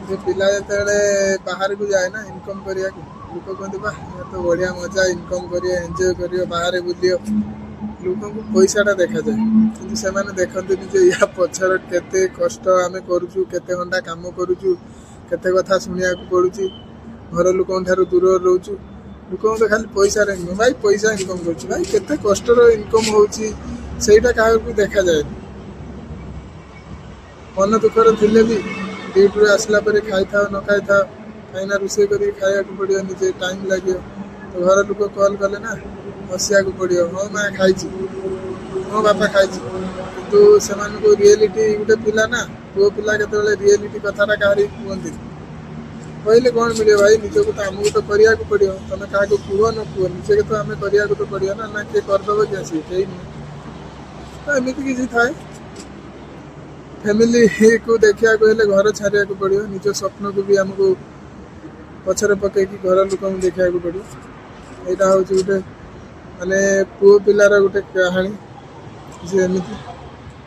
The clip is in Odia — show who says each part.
Speaker 1: ଯେ ପିଲା ଯେତେବେଳେ ବାହାରକୁ ଯାଏ ନା ଇନକମ୍ କରିବାକୁ, ଲୋକ କୁହନ୍ତି ବା ତ ବଢ଼ିଆ ମଜା, ଇନକମ୍ କରିବ, ଏନ୍ଜୟ କରିବ, ବାହାରେ ବୁଲିବ। ଲୋକଙ୍କୁ ପଇସାଟା ଦେଖାଯାଏ, କିନ୍ତୁ ସେମାନେ ଦେଖନ୍ତିନି ଯେ ୟା ପଛର କେତେ କଷ୍ଟ ଆମେ କରୁଛୁ, କେତେ ଘଣ୍ଟା କାମ କରୁଛୁ, କେତେ କଥା ଶୁଣିବାକୁ ପଡ଼ୁଛି, ଘର ଲୋକଙ୍କ ଠାରୁ ଦୂରରେ ରହୁଛୁ। ଲୋକଙ୍କୁ ତ ଖାଲି ପଇସାରେ ଇନକମ୍, ଭାଇ ପଇସା ଇନକମ୍ କରୁଛୁ, ଭାଇ କେତେ କଷ୍ଟର ଇନକମ୍ ହେଉଛି ସେଇଟା କାହାକୁ ଦେଖାଯାଏନି। ମନ ଦୁଃଖରେ ଥିଲେ ବି ଡ୍ୟୁଟିରୁ ଆସିଲା ପରେ ଖାଇଥାଅ ନ ଖାଇଥାଅ, କାହିଁକିନା ରୋଷେଇ କରିକି ଖାଇବାକୁ ପଡ଼ିବ, ନିଜେ ଟାଇମ୍ ଲାଗିବ। ତ ଘର ଲୋକ କଲ୍ କଲେ ନା ହସିବାକୁ ପଡ଼ିବ, ହଁ ମା ଖାଇଛି, ହଁ ବାପା ଖାଇଛି। କିନ୍ତୁ ସେମାନଙ୍କୁ ରିଏଲିଟି, ଗୋଟେ ପିଲା ନା ପୁଅ ପିଲା କେତେବେଳେ ରିଏଲିଟି କଥାଟା କାହାରି କୁହନ୍ତିନି। କହିଲେ କ'ଣ ମିଳିବ ଭାଇ? ନିଜକୁ ତ ଆମକୁ ତ କରିବାକୁ ପଡ଼ିବ। ତମେ କାହାକୁ କୁହ ନ କୁହ, ନିଜକୁ ତ ଆମେ କରିବାକୁ ତ ପଡ଼ିବ ନା। ନା କିଏ କରିଦେବ କି ଆସିକି? କେହି ନୁହେଁ। ତ ଏମିତି କିଛି ଥାଏ। ଫ୍ୟାମିଲିକୁ ଦେଖିବାକୁ ହେଲେ ଘର ଛାଡ଼ିବାକୁ ପଡ଼ିବ, ନିଜ ସ୍ୱପ୍ନକୁ ବି ଆମକୁ ପଛରେ ପକେଇକି ଘର ଲୋକଙ୍କୁ ଦେଖିବାକୁ ପଡ଼ିବ। ଏଇଟା ହେଉଛି ଗୋଟେ ମାନେ ପୁଅ ପିଲାର ଗୋଟେ କାହାଣୀ ଯେ ଏମିତି।